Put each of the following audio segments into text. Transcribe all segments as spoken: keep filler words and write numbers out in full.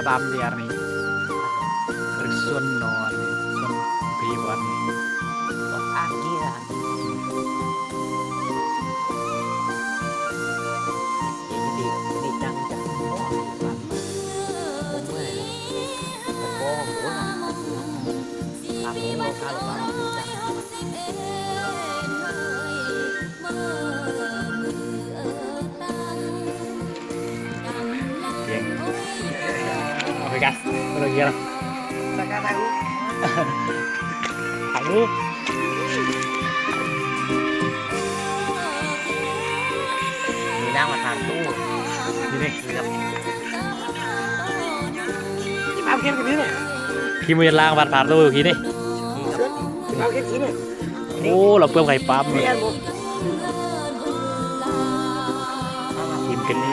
Paham dia ni. Rikson no, rikson biwan. Bien. Oke, gas. Udah, iya. Tahu. Bilang mas satu. Ini. Ki mo jan lang bar parlo kini. Oh, la pam kai pam. Kim kini.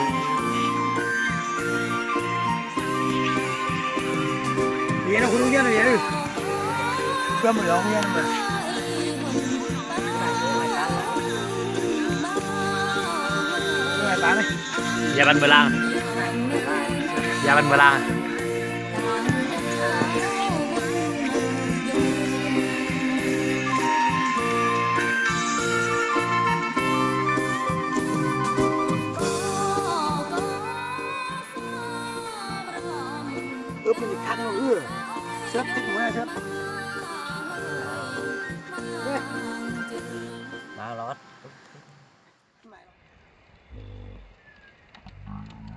Iya, na kurung yan, iya. Pam long yan, ma. Iya, pam. Jalan belang. Jalan belang. Ơ, pin thang nó ư. Sớt thích mua sớt. Ơ. Mà lọt.